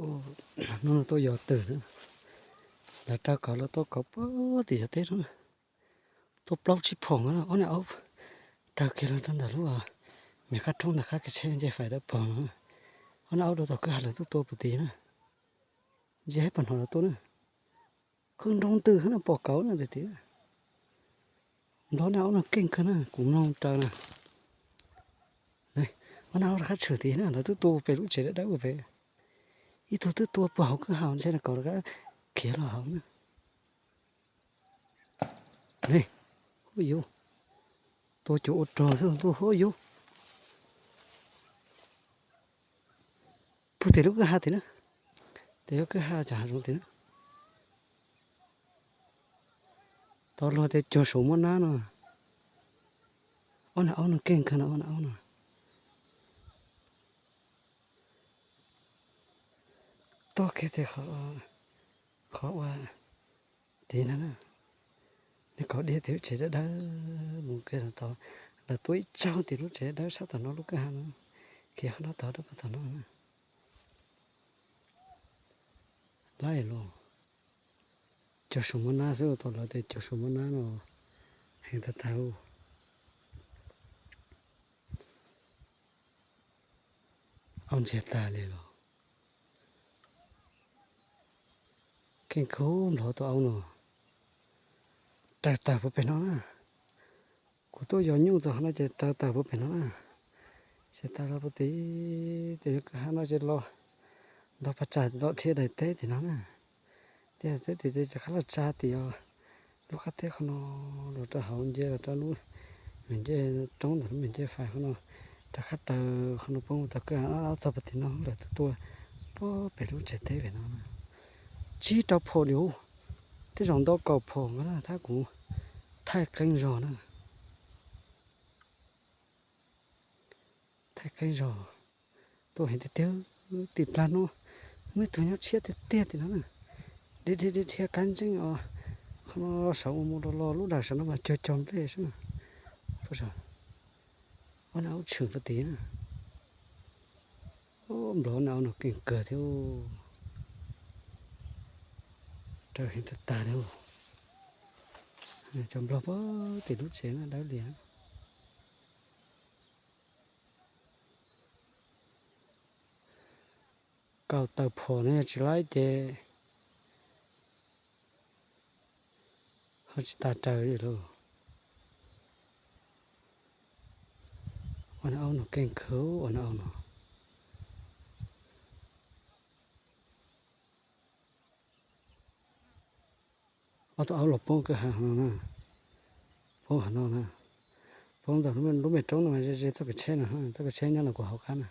Hnub no tuaj yos twm na, lawv raws kauv los tuaj kauv puag tim cov teb no, tuaj plaub tsib phaum na, ob niag aub raws kiag los rau ntawm lub me qab roob ntawm qab kev tsheb nce fais dawb paug no. Ob niag aub rau tom kwj ha lawv tuaj tua puag tid na, ntsia ib pab hnov lawv tuaj na. Kwj nroo ntws hab no pom kauv na tiag tiag. Nplog niag aub no keej kawg na, kuv mloog raws na. Ob niag aub rov qab tshwm tid na, lawv twb tua pem lub tsev dawb dawb ua pem. Ib tug twb tua puag hauv kwj ha ntshe no kauv rov qab khiav los hauv na. Ne, huab yuv, tua cuag ua rog xwb ntuj huab yuv. Puag tim lub kwj ha tid na, tim lub kwj ha cov hav zoov tid na. Tau luag tias cuag suav muab nab no. Ob niag aub no keej kawg no, ob niag aub no. Tuaj kiag tim qhov ua tid no na. Nws kauv dhia tim lub tsev dawb dawb mus kiag tod. Lawv tuaj ib tsaug tim lub tsev dawb sab tom no lub kwj ha no, khiav qhov no tod rau puag tom no na. Laib los, cuag suav muab nab xwb, tau lawv tias cuag suav muab nab no heev tag tag. Aub ntsiag tag li los. Keej kawg nplog tus aub no. Raws tawm puag pem no na. Kuv tuaj yos nyuj txog qhov no ces raws tawm puag pem no na. Ces tawm los puag tim, tim kwj ha no ces los ntog paj tsam los dhia daim teb tim no na. Dhia teb tim ces rov qab los tsa tim os, lub qab teb qhov no, los rau hauv nce los rau lub me ncej roob ntawm lub me ncej fais qhov no, rov qab raws qhov no poob tau kwj ha no txog puag tim no lawm, tuaj tua puag pem lub tsev teb pem no. Tsib rau phaum li, tej zaum ntau kaum phaum no na, tab kuv thaij qeeb zog na. Thaij qeeb zog, tuaj heev tiag tiag. Tim plag no muaj ib tug nyob tshiab tiag tiag tim no na. Dhia dhia dhia kab ntseeb os, qhov no saum mus mus los los lub dawm saum no mas cuag cog nplej xwb. Ob niag aub tshwm puag tid na. Nplog niag aub no keej kawg thiab. Raws heev tag tag li. Cov nplog puag tim lub tsev na dawb lias. Kaum tawm phom no yog tsis laib ces ho tsis tas raws li lauj. Ua no aub no keej kawg ua no aub no. Ob tug aub los poob kwj ha no na, poob qhov no na, poob ntawm lub me roob no mas ze ze txoj kev tsheb no, txoj kev tsheb nyob no kuv hauv qab na,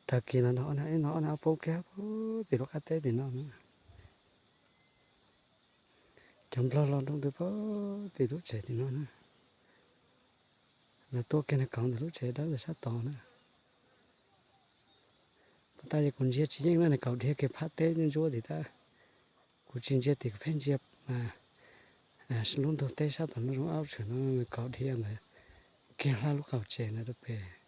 raws kiag no no, ob niag aub poob kiag puag tim lub qab teb tim no na. Cov nplog los nroo ntws puag tim lub tsev tim no na. Lawv tuaj kiag nws kauv ntawm lub tsev dawb ntawm sab tod na. Puag ta ces kuv ntsia tsis yeej na, nws kauv dhia kiag phab teb ntsuab tim tab. Kuv tsis ntsia tim, kuv pheej ntsia lub ntug teb sab tom no zoo aub tshwm no, nws kauv dhia ntawd kiag hlab lub qaum tsev ntawd rau pem.